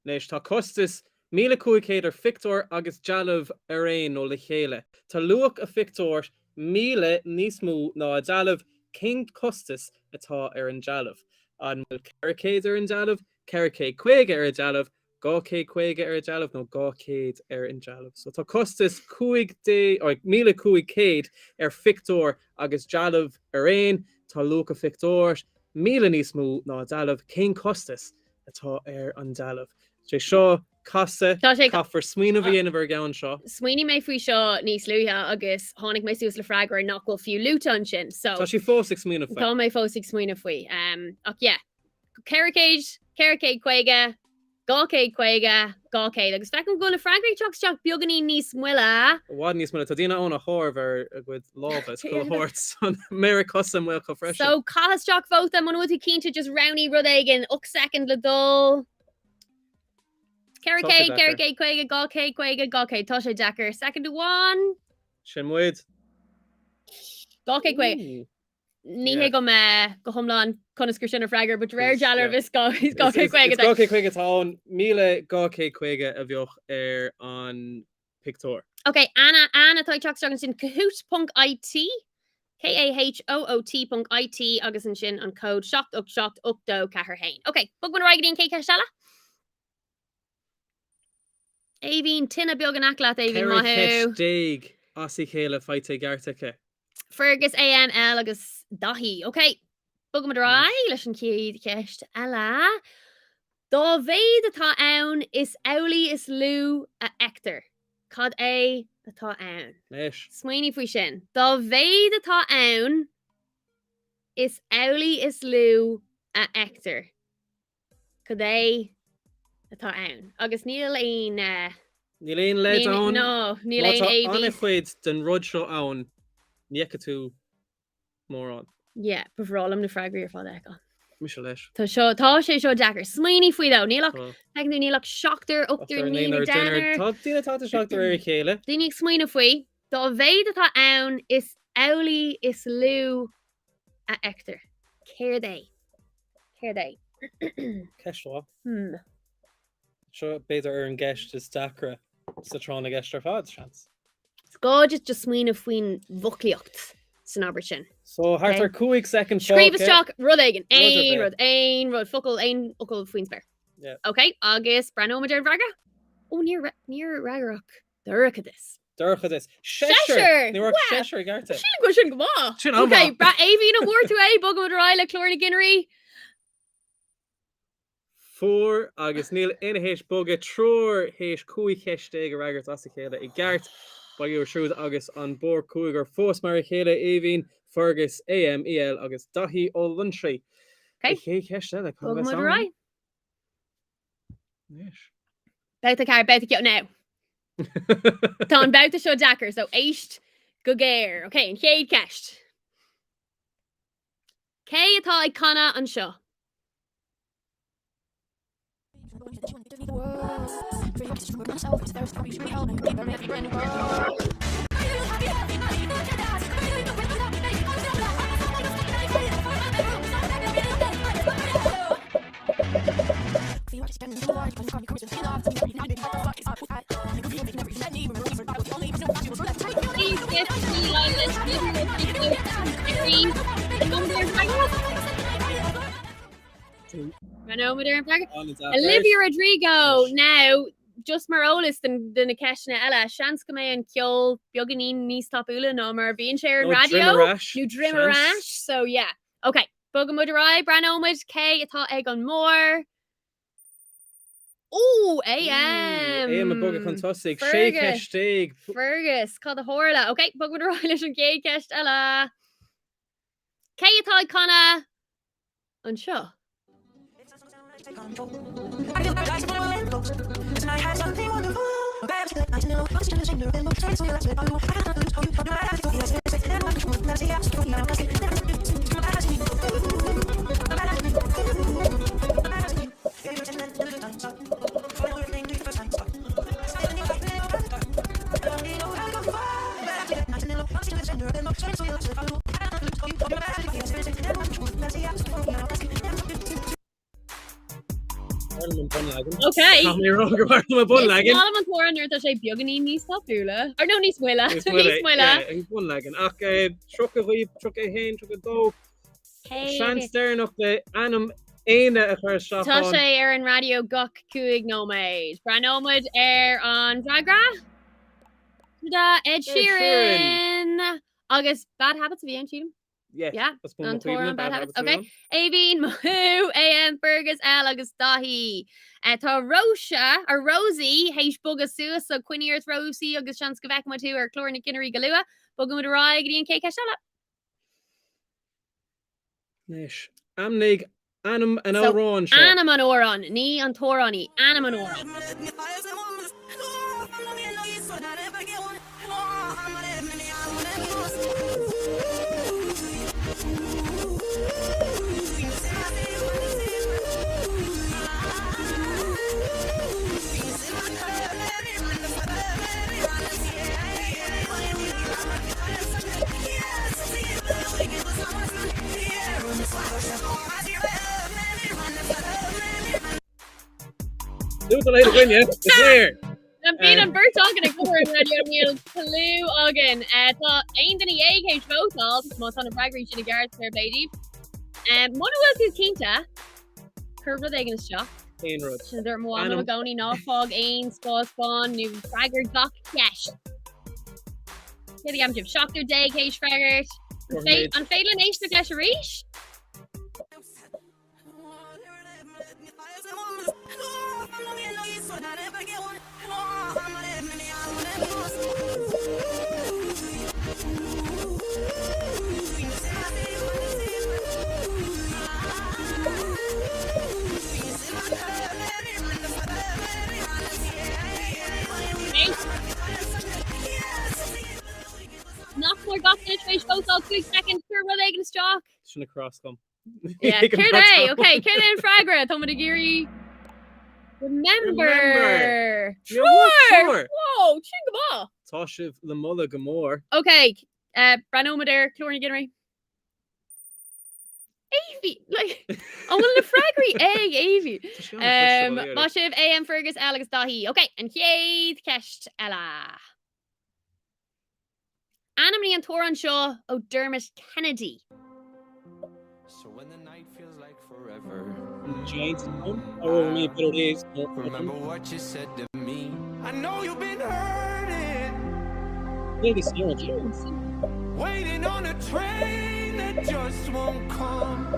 Anois, tá costas 1,500 ar phictiúr agus dealbh ar aon nó le chéile. Tá luach a phictiúir 1,000 níos mó ná a dealbh. Cén costas atá ar an dealbh? An bhfuil 400 ar an dealbh, 450 ar an dealbh, 250 ar an dealbh nó 200 ar an dealbh? So tá costas 1,500 ar phictiúr agus dealbh ar aon. Tá luach a phictiúir. 1000 níos mó ná dealbh. Cén costas atá ar an dealbh? Sé seo casta, Tá sé caithfear smaoineamh a dhéanamh ar an gceann seo. Smaoinigh mé faoi seo níos luaithe agus tháinig mé suas le freagra nach bhfuil fiú luaite ansin, so. Tá sí fós ag smaoineamh faoi. Tá mé fós ag smaoineamh faoi. Ach yeah, 400, 450, 250, 200 agus feicim go bhfuil na freagraí ag teacht isteach beagáinín níos moille. I bhfad níos moille. Tá daoine ann á chomhaireamh ar a gcuid lámha is chuile shórt san méara cosa amuigh acu freisin. So caith isteach vóta muna bhfuil tú cinnte just roghnaigh rud éigin 8 soicind le dul. 400, 450, 250, 200. Tá sé deacair. Soicind amháin. Sin muid. 250. Ní thuigim go hiomlán conas gur sin an freagra, but de réir dealraimh is 250. Is 250 atá ann, 1,250 a bheadh ar an pictiúr. Ok, Anna, Anna atá ag teacht isteach ansin, kahoot ponc IT, K-A-H-O-O-T ponc I-T agus ansin an cód 7 8 7 8 2 4 1. Ok, bogfaidh muid ar aghaidh go dtí an chéad cheist eile. Aoibhinn, tine beag in aice leat, Aoibhinn, maith thú. 14 cheist as a chéile faighte i gceart aici. Fergus, AML agus Daithí. Ok, bogfaimid ar aghaidh leis an chéad cheist eile. Dá mhéad atá ann, is amhlaidh is lú a fheictear. Cad é atá ann? Anois. Smaoinigh faoi sin. Dá mhéad atá ann, is amhlaidh is lú a fheictear. Cad é atá ann? Agus níl aon. Níl aon leid ann. No, níl aon Má tá an-chuid den rud seo ann, ní fheicfidh tú mórán. Yeah, ba bhreá liom na freagraí ar fad a fheiceáil. Mise leis. Tá seo, tá sé seo deacair. Smaoinigh faoi though. Níl ach, feiceann tú, níl ach seachtar, ochtar, naonúr, deichniúr. Tá daoine ag teacht isteach de réir a chéile. Daoine ag smaoineamh faoi. Dá mhéad atá ann, is amhlaidh is lú a fheictear. Céard é? Céard é? Ceist mhaith. Hmm. Seo b'fhéidir ar an gceist is deacra sa tráth na gceist ar fad, seans. Is gá duit just smaoineamh faoin bhfoclaíocht san abairt sin. So thart ar 5 soicind Scríobh isteach rud éigin, aon rud, aon rud, focal, aon fhocal faoin spéir. Yeah. Ok, agus breathnóimid ar an bhfreagra? Ó, níor níor fhreagair ach Dorchadas. Dorchadas. Seisear! Ní raibh seisear i gceart. Sílim go bhfuil sin go maith. Sin an-mhaith. Ok, Aoibhinn, an bhfuair tú é, bogfaimid ar aghaidh le clár na gcinnirí. Fuair agus níl éinne théis bogadh, triúr théis 15 cheist a fhreagairt as a chéile i gceart. Bail ó Dhia orthu siúd agus an bord cúigear fós mar a chéile, Aoibhinn, Fergus, AM, EL agus Daithí Ó Loinsigh. Ok. An chéad cheist eile, cad a bheas Bogfaimid ar ann? aghaidh. Anois. Babhta 4, babhta ceoil now. Tá an babhta seo deacair, so éist go géar. Ok, an chéad cheist. Cé atá ag canadh anseo? Olivia Rodrigo now just mar eolas do na ceisteanna eile, seans go mbeidh an ceol beagáinín níos tapúla ná mar a bhíonn sé ar an raidió nó droim ar ais, so yeah. Ok. Bogfaimid ar aghaidh, breathnóimid cé atá ag an mbarr. Ó, AM! AM ag bogadh chun tosaigh, 16 cheist. Fergus, cad a tharla? Ok, bogfaimid ar aghaidh leis an gcéad cheist eile. Cé atá ag canadh anseo? Ok. Tá mé rá go bhfuil an bunleagan. Is maith liom an t-amhrán nuair atá sé beagáinín níos tapúla. Or no, níos moille. Níos moille. Níos moille. Yeah, an bunleagan. Ach 30 dhaoibh, 31, 32. Seans deireanach le ainm éinne a chur isteach Tá sé ar an raidió gach 5 nóiméad. Breathnóimid ar an bhfreagra. Tada, Ed Sheeran! Agus Bad Habits a bhí ann, sílim. Yeah. Yeah, As bun an mo chuimhne, t-amhrán Bad Bad Habits. Habits Ok. amhrán. Aoibhinn, Maith thú, AM, Fergus, L agus Daithí. Eh, tá Róise, or Rosie, théis bogadh suas, so coinnigh ort Rosie agus seans go bhfeicfidh muid thú ar chlár na gcinnirí go luath. Bogann muid ar aghaidh go dtí an chéad cheist eile. Anois, ainmnigh ainm an So, amhráin seo. Ainm an amhráin, ní an t-amhránaí, ainm an amhráin. Dúirt an againne, is léir. An bíonn an bheirt againn ag obair an raidió níl clue againn. Tá aon duine dhéag théis vótáil má tá na freagraí sin i gceart fair play daoibh. Muna bhfuil tú cinnte, Cuir rud éigin isteach. Aon rud. Sin a dúirt mo mham i gcónaí ná fág aon spás bán nó freagair gach ceist. Céard a cheapann sibh? 17 théis freagairt. An féidir linn éisteacht leis arís? Nach mór gach duine tar éis vótáil 5 soicind cuir rud éigin isteach. Sin a cross dom. Yeah, Céard é? Ok, céard é an freagra? Tá muid ag iarraidh Remember. Triúr! Wow, sin go maith. Tá sibh le moladh go mór. Ok, uh, breathnóimid ar chlár na gcinnirí. Aoibhinn, like, an bhfuil na freagraí ag Aoibhinn? Tá sé an-chliste, Um, ba léir. Maith sibh AM Fergus L agus Daithí. Ok, an chéad cheist eile. Ainmnigh an t-amhrán seo ó Dermot Kennedy. So when the night feels like forever. Giants Town, Over Me, Better Days. Remember what you said to me. I know you've been hurting. Waiting on a train that just won't come.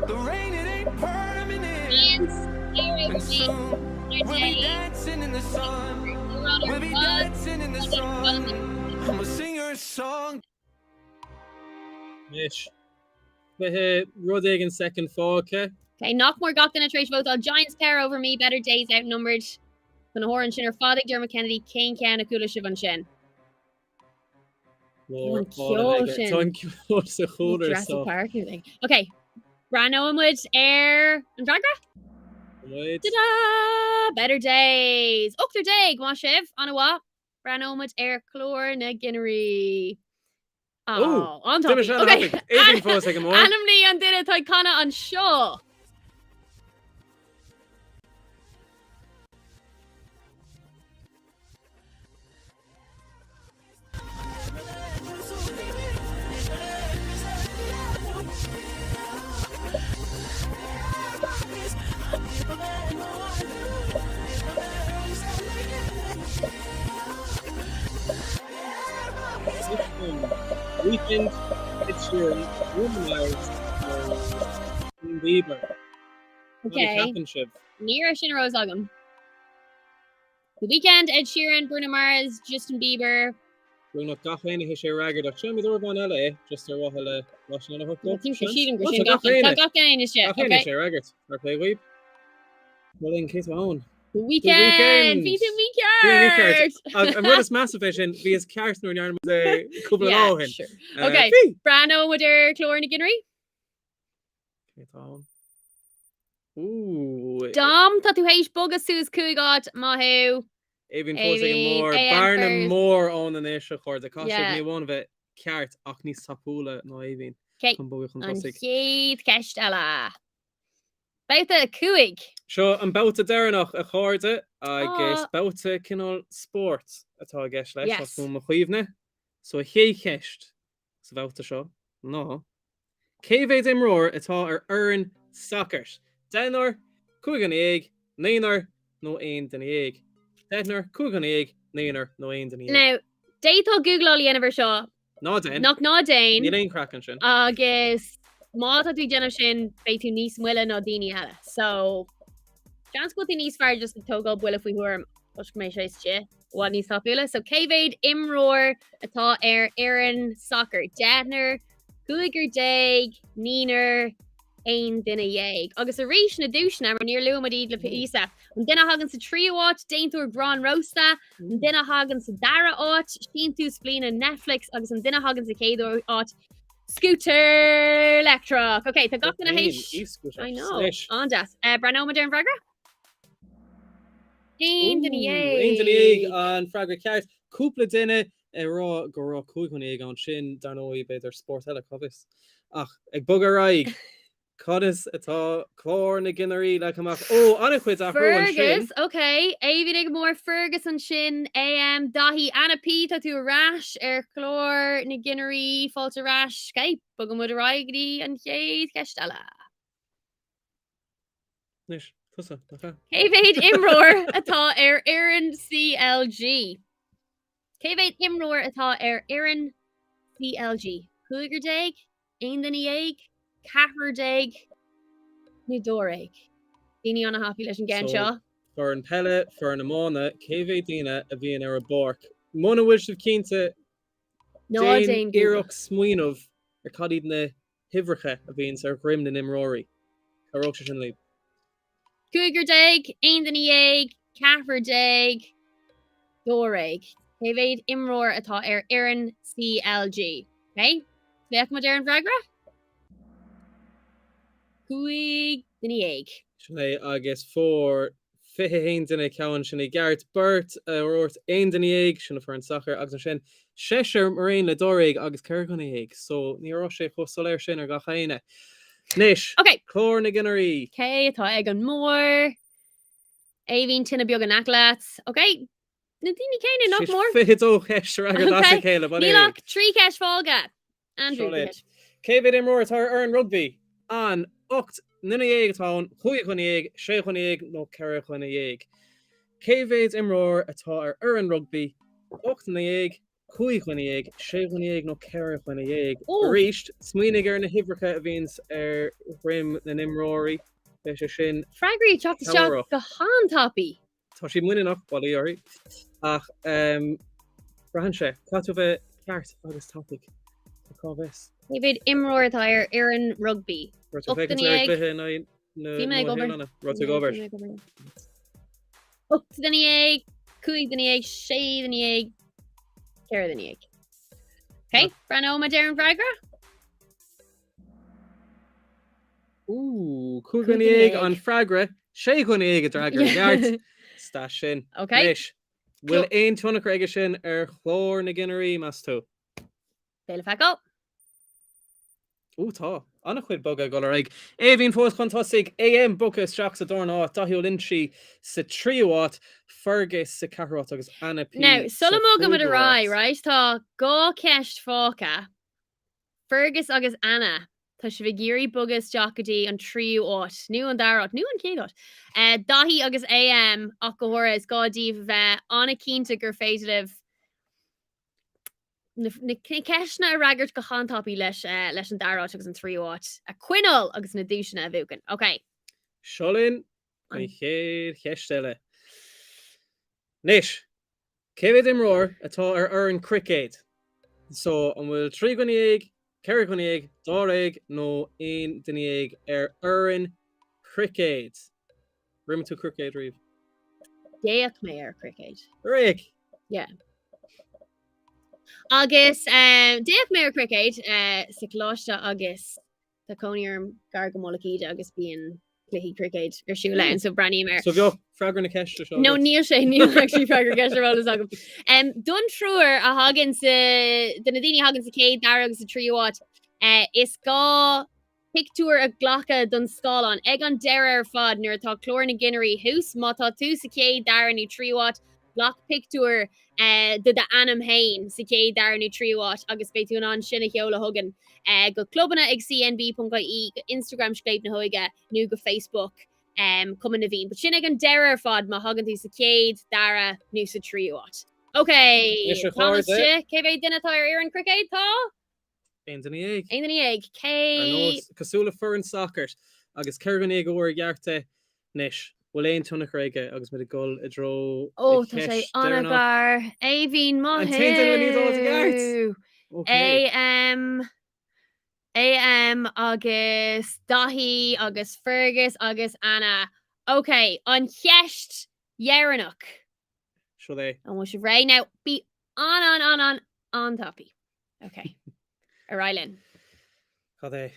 The rain, it ain't permanent. And soon we'll be dancing in the sun. We'll be dancing in the sun. I'ma sing your song. Anois, 20 rud éigin soicind fágtha. Ok, nach mór gach duine tar éis vótáil Giants Tower Over Me, Better Days Outnumbered. Tá na hamhráin sin ar fad ag Dermot Kennedy, cén ceann a chuala sibh ansin? Mór An ceol sin. Tá an ceol sa chúlra Jurassic so. Park. Ok, breathnóidh muid ar an bhfreagra? Muid. Ta-da! Better Days! 18 maith sibh, an-mhaith. Breathnóidh muid ar chlár na gcinnirí. Ó, Ó, an D'imigh sé Ok. an Aoibhinn fós ag an mbord. Ainmnigh an duine atá ag canadh anseo. Weeknd, Ed Sheeran, Bruno Mars, nó Justin Bieber. Cad a Okay. cheapann sibh? Ní raibh sin ar eolas agam. The Weeknd, Ed Sheeran, Bruno Mars, Justin Bieber. Beagnach gach éinne théis é a fhreagairt ach seo uair amháin eile é, just ar mhaithe le leis an Tá sílim gur sin gach éinne. Tá gach éinne istigh. Gach éinne théis é a fhreagairt. Fair play dhaoibh. Bhuel linn cé tá ann? The Weeknd! Bhí tú mícheart! An rud is measa fé sin, bhíos ceart nuair a ndearna muid é cúpla lá ó shin. Ok, breathnóidh muid ar chlár na gcinnirí? Cé tá ann? Ooh. Dom, tá tú théis bogadh suas 5 áit, maith thú. Aoibhinn fós ag an mbord. Bearna mór ann anois a chairde. Caithfidh sibh ní amháin a bheith ceart ach níos tapúla ná Aoibhinn chun bogadh chun An tosaigh. chéad cheist eile. Babhta 5. Seo an babhta deireanach a chairde agus babhta cineál spóirt atá i gceist leis, as mo chuimhne. So a chéad cheist sa bhabhta seo ná, cé mhéad imreoir atá ar fhoireann sacair? Deichniúr, 15 dhuine, naonúr nó 11duine? Deichniúr, 15 dhuine, naonúr nó 11 duine? Now, d'fhéadfá googláil a dhéanamh ar seo. Ná déan. Nach ná déan. Níl aon chraic ansin. Agus má tá tú ag déanamh sin, beidh tú níos moille ná daoine eile. So, seans go bhfuil tú níos fearr just ag tógáil buille faoi thuairim toisc go mbeidh sé istigh i bhfad níos tapúla. So, cé mhéad imreoir atá ar fhoireann sacair? Deichniúr, cúigear déag, naonúr, 11 duine. Agus arís na duaiseanna, mar níor luaigh muid iad le píosa. An duine a thagann sa tríú háit, déantóir grán rósta, an duine a thagann sa dara háit, síntiús bliana Netflix agus an duine a thagann sa chéad áit, scútar leictreach. Ok, tá gach duine théis. I know. An-deas. Uh, Breathnóimid ar an bhfreagra? Aon duine dhéag. Aon duine dhéag an freagra ceart. Cúpla duine ag rá go raibh 15 dhuine ann sin, dar ndóigh, b'fhéidir spórt eile, cá bhfios. Ach ag bogadh ar aghaidh, conas atá clár na gcinnirí leagtha amach? Ó, an-chuid athrú ansin. Fergus, ok. Aoibhinn ag mór Fergus ansin, AM, Daithí, Anna P, tá tú ar ais ar chlár na gcinnirí, fáilte ar ais. Ok, bogann muid ar aghaidh go dtí an chéad cheist eile. Anois, tusa, nach ea? Cé mhéad imreoir atá ar fhoireann CLG? Cé mhéad imreoir atá ar fhoireann CLG? Cúigear déag? 11 duine? Ceathrar déag? Nó dáréag? Daoine an-thapaidh leis an gceann So, seo. foireann peile, foireann iomána, cé mhéad daoine a bhíonn ar an bpáirc? Muna bhfuil sibh cinnte, Ná déan déan Google. iarracht smaoineamh ar cad iad na huimhreacha a bhíonns ar dhroim na n-imreoirí. Cabhróidh sé sin libh. Cúigear déag, 11 duine, ceathrar déag, dáréag. Cé mhéad imreoir atá ar fhoireann CLG? Ok, féach muid ar an bhfreagra. 15 duine. Sin é agus fuair 21 duine ceann sin i gceart, beirt a dúirt 11 duine, sin an foireann sacair, agus ansin seisear mar aon le dáréag agus 14 dhuine, so ní raibh sé chomh soiléir sin ar gach éinne. Anois, Ok. clár na gcinnirí. Cé atá ag an mbarr? Aoibhinn tine beag in aice leat. Ok, na daoine céanna nach mór. 22 cheist a fhreagairt as a Ok, chéile, bain Níl é. ach 3 cheist fágtha. Andrew, Seo linn. Cé mhéad imreoir atá ar fhoireann rugbaí? An 18 nduine atá ann, 5 dhuine, 6 dhuine nó 4 dhuine? Cé mhéad imreoir atá ar fhoireann rugbaí? 18 nduine, 5 dhuine, 6 dhuine nó 4 dhuine? Arís, smaoinigh ar na huimhreacha a bhíonns ar dhroim na n-imreoirí. Beidh sé sin Freagraí ag teacht isteach cabhrach. go han-tapaidh. Tá sí muiníneach, bail ó Dhia uirthi, ach braitheann sé. Caithfidh tú a bheith ceart agus tapaidh. So cá bhfios? Cé mhéad imreoir atá ar fhoireann rugbaí? Raibh tú ag féachaint ar an gcluiche in aghaidh na Bhí mé ag obair. Nua-Shéalainne? Raibh tú ag obair? 18 duine, 5 duine, 6 duine, 4 duine. Ok, breathnóidh muid ar an bhfreagra? Ooh, 15 dhuine an freagra, 6 dhuine a d'fhreagair i gceart. Stas sin. Ok. Anois, bhfuil aon tionchar aige sin ar chlár na gcinnirí, meas tú? Beidh le feiceáil. Ooh, tá. An-chuid bogadh ag dul ar aghaidh. Aoibhinn fós chun tosaigh, AM bogtha isteach sa darna háit, Daithí Ó Loinsigh sa tríú háit, Fergus sa ceathrú háit agus Anna P Now, sa sula mbogaimid chúigiú ar aghaidh, háit. right, tá 2 cheist fágtha. Fergus agus Anna, tá sibh ag iarraidh bogadh isteach go dtí an tríú háit, nó an dara háit, nó an chéad háit. Daithí agus AM, ach go háirithe, is gá daoibh a bheith an-chinnte gur féidir libh na ceisteanna a fhreagairt go han-tapaidh leis leis an dara háit agus an tríú háit a choinneáil agus na duaiseanna a bhuachan. Ok. Seo linn an chéad cheist eile. Anois, Cé mhéad imreoir atá ar fhoireann cruicéid? So, an bhfuil 13 dhuine, 14 dhuine, dáréag nó 11 duine ar fhoireann cruicéid? Ar imir tú cruicéad riamh? D'fhéach mé ar cruicéad. Ar fhéach? Yeah. Agus um, d'fhéach mé ar cruicéad uh, sa choláiste agus Tá cónaí orm gar go Mullach Íde agus bíonn cluichí cruicéid ar siúl ann, so breathnaím air. So bheadh freagra na ceiste seo No agat? níl sé, níl actually freagra ceiste ar eolas agam. Um, don triúr a thagann sa, do na daoine a thagann sa chéad, dara agus sa tríú háit, eh, is gá pictiúr a ghlacadh don scáileán ag an deireadh ar fad nuair atá clár na gcinnirí thuas. Má tá tú sa chéad, dara nó tríú háit, Glac pictiúr de d'ainm féin sa chéad, dara nó tríú háit agus beidh tú in ann sin a sheoladh chugainn go clubanna ag cnb.ie, go Instagram Scléip na hÓige nó go Facebook Cumann na bhFiann. But sin ag an deireadh ar fad má thagann tú sa chéad, dara nó sa tríú háit. Ok, Anois a Thomas chairde. Cé mhéad duine atá ar fhoireann cruicéid? Tá? 11 duine. 11 duine. Cé. Ar nós, cosúil le foireann sacair agus 14 dhuine a fuair i gceart é anois. Bhfuil aon tionchar aige agus muid ag dul i dtreo Ó, na tá sé ceist deireanach? an-ghar. Aoibhinn, maith An t-aon duine le níos fháilt i gceart? thú! Ok. AM, AM agus Daithí agus Fergus agus Anna. Ok, an cheist dheireanach. Seo é. An bhfuil sibh réidh? Now, bí an an an an an-tapaidh. Ok. Ar aghaidh linn. Cad é?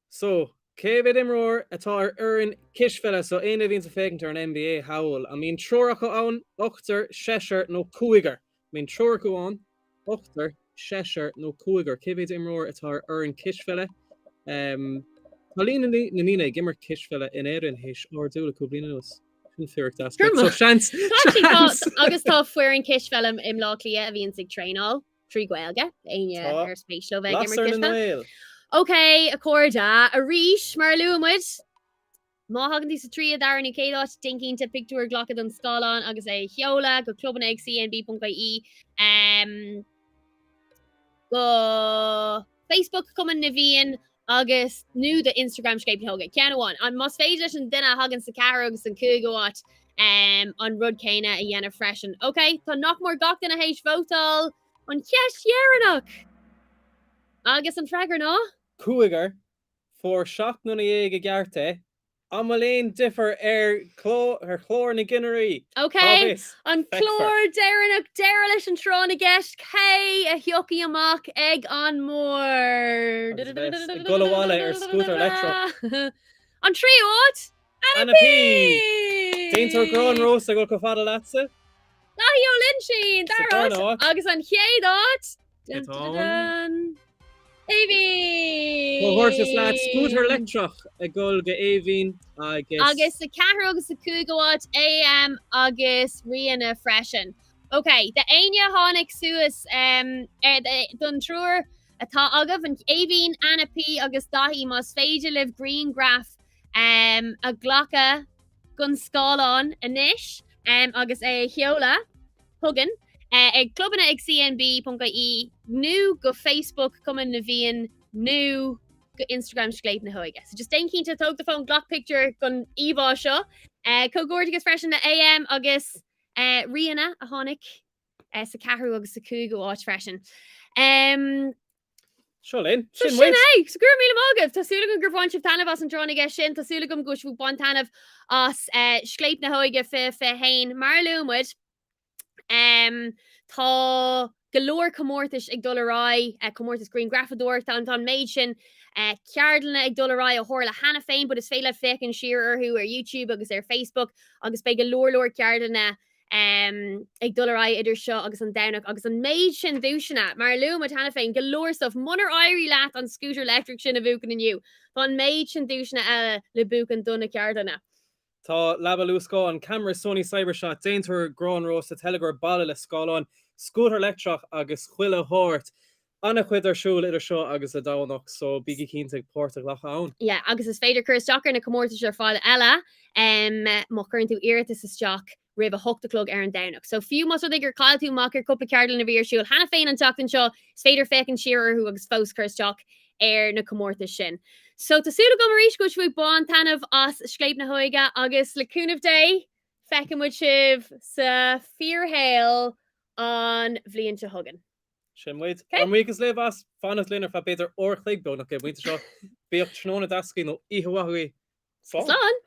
So, cé mhéad imreoir atá ar fhoireann cispheile? So, éinne a bhíonns ag féachaint ar an NBA thall, an mbíonn triúr acu ann, ochtar, seisear nó cúigear? An mbíonn triúr acu ann, ochtar, seisear nó cúigear? Cé mhéad imreoir atá ar fhoireann cispheile? Tá líon na ndaoine ag imirt cispheile in Éirinn théis ardú le cúpla bliain anuas. Sin fíric deas. So seans. Agus tá foireann cispheile i mBleá Cliath a bhíonns ag traenáil trí Ghaeilge, éinne ar spéis leo bheith ag imirt cispheile. Ok, a chairde, arís mar a luaigh muid, má thagann tú sa tríú, dara nó chéad áit, déan cinnte pictiúr a ghlacadh don scáileán agus é a sheoladh go clubanna ag cnb.ie. Go Facebook Cumann na bhFiann agus nó do Instagram Scléip na hÓige. Ceann amháin. An más féidir leis an duine a thagann sa ceathrú agus an cúigiú áit um, an rud céanna a dhéanamh freisin. Ok, tá nach mór gach duine théis vótáil an cheist dheireanach! Agus an freagra ná? Cúigear, fuair 17 nduine i gceart é, An bhfuil aon difear ar chlár na gcinnirí? Ok, an clár deireanach, deireadh leis an tráth na gceist, cé a thiocfaidh amach ag an mbord? Agus a bheas ag dul abhaile ar scútar leictreach. An tríú háit, Anna P! Déantóir grán rósta ag dul chomh fada leatsa. Daithí Ó Loinsigh, dara háit, agus an chéad áit, Aoibhinn! Comhghairdeas leat, scútar leictreach ag dul go Aoibhinn agus. Agus sa ceathrú agus sa cúigiú háit, AM agus Ríona freisin. Ok, d'éinne a tháinig suas don triúr atá agaibh, an Aoibhinn, Anna P agus Daithí, más féidir libh grianghraf a ghlacadh gon scáileán anois agus é a sheoladh chugainn ag clubanna ag cnb.ie nó go Facebook Cumann na bhFiann nó go Instagram Scléip na hÓige. So just déan cinnte tóg do fón glac pictiúr gon íomhá seo. Comhghairdeas freisin le AM agus Ríona a tháinig sa ceathrú agus sa cúigiú áit freisin. Seo linn. So Sin sin muid. é! So go raibh míle maith agaibh! Tá súil agam gur bhain sibh taitneamh as an tráth na gceist sin. Tá súil agam go bhfuil sibh ag baint taitneamh as Scléip na hÓige 2021. Mar a luaigh muid, tá go leor comórtais ag dul ar aghaidh, comórtas grianghrafadóireachta, an tá an méid sin ceardlanna ag dul ar aghaidh a tharla cheana féin, but is féidir leat féachaint siar orthu ar YouTube agus ar Facebook agus beidh go leor leor ceardlanna ag dul ar aghaidh idir seo agus an Domhnach agus an méid sin duaiseanna, mar a luaigh muid cheana féin, go leor stuff. Munar éirigh leat an scooter leictreach sin a bhuachan inniu, tá an méid sin duaiseanna eile le buachan do na ceardlanna. Tá leaba luascáin, ceamara Sony Cybershot, déantóir grán rósta, teilgeoir balla le scáileán, scútar leictreach agus chuile shórt. An-chuid ar siúl idir seo agus an Domhnach so bígí cinnte ag páirt a ghlacadh ann. Yeah, agus is féidir cur isteach ar na comórtais ar fad eile má chuireann tú iarratas isteach roimh 8 a chlog ar an Domhnach. So fiú más rud é gur chaill tú amach ar cúpla ceardlann a bhí ar siúl cheana féin an tseachtain seo, is féidir féachaint siar orthu agus fós cur isteach ar na comórtais sin. So tá súil agam arís go bhfuil sibh ag baint taitneamh as Scléip na hÓige agus le cúnamh Dé, feicfidh muid sibh sa fíorshaol an bhliain seo chugainn. Sin muid. Ár mbuíochas libh as fanacht linn ar feadh b'fhéidir uair a chloig beagnach ag an bpointe seo. Bíodh tráthnóna deas agaibh nó oíche mhaith agaibh. Slán!